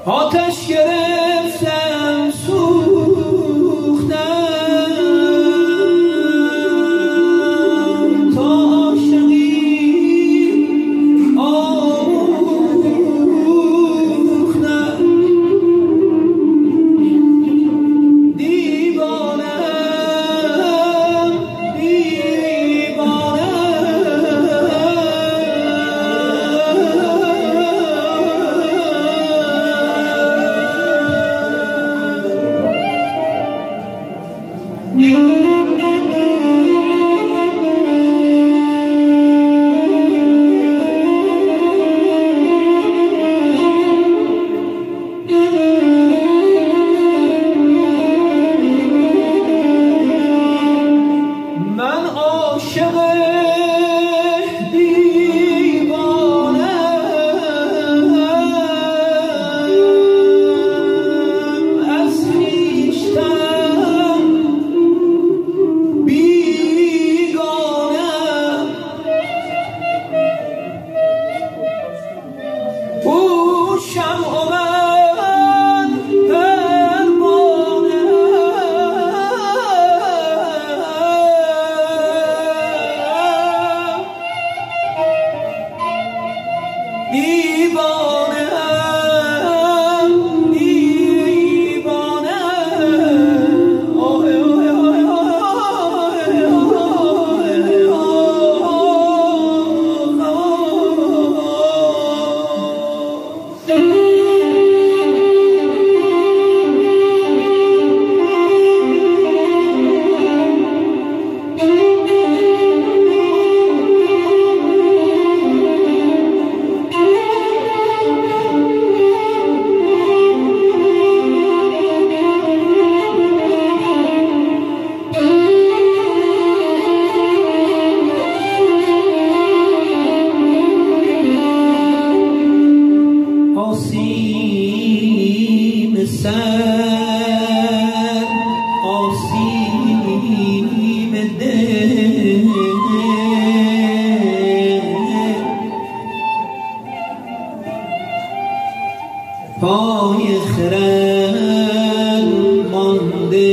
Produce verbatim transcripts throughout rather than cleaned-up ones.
آتش گرفتم سوختم تا عاشقی آموختم. دیوانم، دیوانم. من عاشق دیوانه‌ام، از خویشتن بیگانه‌ام. او شمع و من پروانه. دیوانه‌ام، دیوانه‌ام. آسیم سر، آسیم دل. پای خرد مانده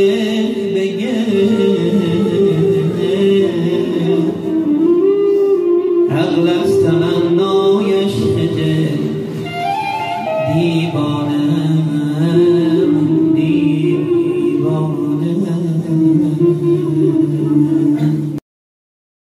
به گل، عقل از تمنایش خجل. دیوانه.